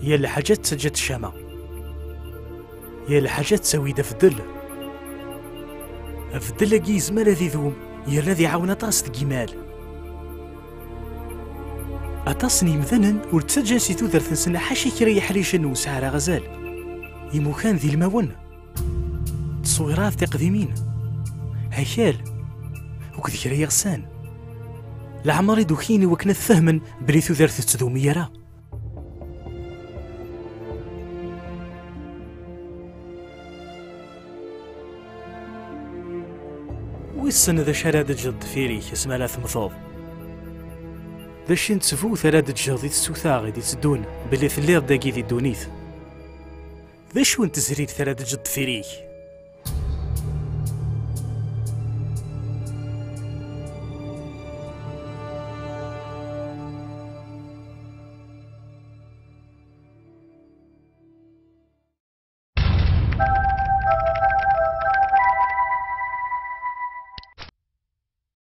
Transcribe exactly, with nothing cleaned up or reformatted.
Yal lḥaǧa tettaǧǧa-d ccama. Yal lḥaǧa tettawi-d abeddel. Abeddel-agi yezmer ad idum, yerna ad iɛawen aṭas deg yimal. Aṭas n yimdanen ur ttaǧǧan si tudert-nsen ḥaca kra yeḥricen ur nesɛi ara azal. Imukan d ilmawen, tteswirat tiqdimin, akal, akked kra yeɣsan. Leɛmer i d-ukin i wakken ad fehmen belli tudert ur tettdumi ara. Wissen d acu ara d-teǧǧeḍ deffir-ik asmi ara temmteḍ? D acu n ttbut ara d-teǧǧeḍ i tsuta i d-itteddun belli telliḍ dagi di ddunit? D acu n tezrirt ara d-teǧǧeḍ deffir-ik?